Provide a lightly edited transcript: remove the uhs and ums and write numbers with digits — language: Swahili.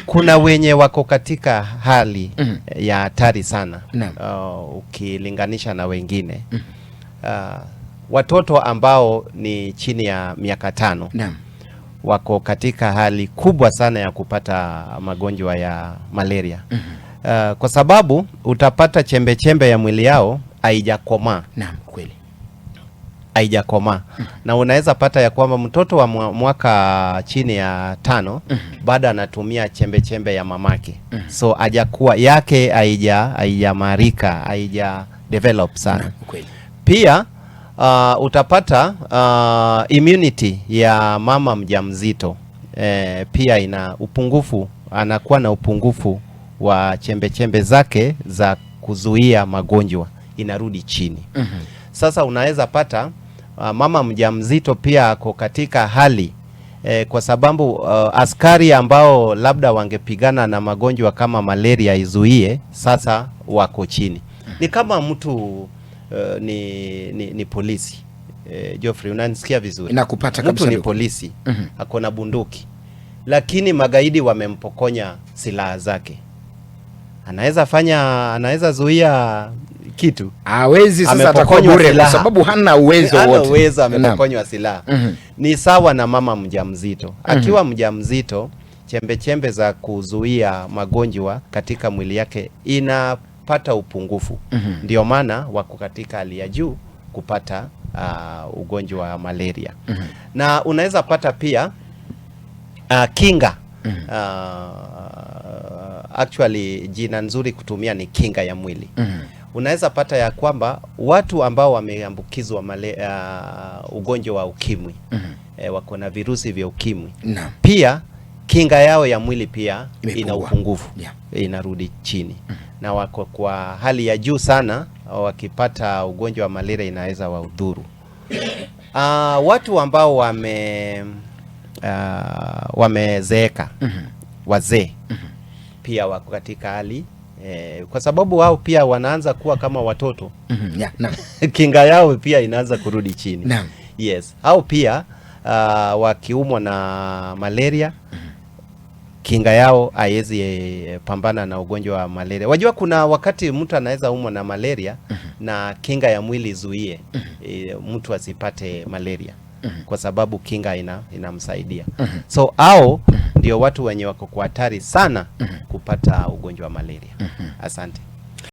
Kuna wenye wako katika hali ya hatari sana ukilinganisha na wengine. Watoto ambao ni chini ya miaka 5 wako katika hali kubwa sana ya kupata magonjwa ya malaria kwa sababu utapata chembe chembe ya mwili yao haijakomaa. Naam, kweli. Haijakomaa na unaweza pata ya kwamba mtoto wa mwaka chini ya 5 bado anatumia chembe chembe ya mamake, so hajakuwa yake haijamarika, haija develop sana. Pia utapata immunity ya mama mjamzito pia ina upungufu, anakuwa na upungufu wa chembe chembe zake za kuzuia magonjwa inarudi chini. Sasa unaweza pata mama mjamzito pia ako katika hali kwa sababu askari ambao labda wangepigana na magonjwa kama malaria izuie, sasa wako chini. Ni kama mtu ni polisi. Geoffrey, unanisikia vizuri? Nakupata Mtu kabisa, ni ndugu. Polisi ako na bunduki, lakini magaidi wamempokonya silaha zake. Anaweza zuia kitu? Hawezi, sasa atakuwa Amepokonywa bure kwa silaha. Sababu hana uwezo Hana wote. uwezo, amepokonywa silaha. Ni sawa na mama mjamzito. Akiwa mjamzito, chembe chembe za kuzuia magonjwa katika mwili yake inapata upungufu. Ndio maana wako katika hali ya juu kupata ugonjwa wa malaria. Na unaweza pata pia kinga actually jina nzuri kutumia ni kinga ya mwili. Unaweza pata ya kwamba watu ambao wameambukizwa ugonjwa wa ukimwi wako na virusi vya ukimwi pia kinga yao ya mwili pia ina Imepungua. upungufu, inarudi chini na wako kwa hali ya juu sana, wakipata ugonjwa wa malaria inaweza waudhuru. Watu ambao wamezeeka, wazee pia wako katika hali kwa sababu wao pia wanaanza kuwa kama watoto, Yeah, naam. kinga yao pia inaanza kurudi chini. Yes, au pia wakiumwa na malaria, kinga yao haiwezi pambana na ugonjwa wa malaria. Wajua kuna wakati mtu anaweza umwa na malaria na kinga ya mwili izuie mtu asipate malaria kwa sababu kinga inamsaidia. So au ndio watu wenye wako kwa hatari sana kupata ugonjwa wa malaria. Asante.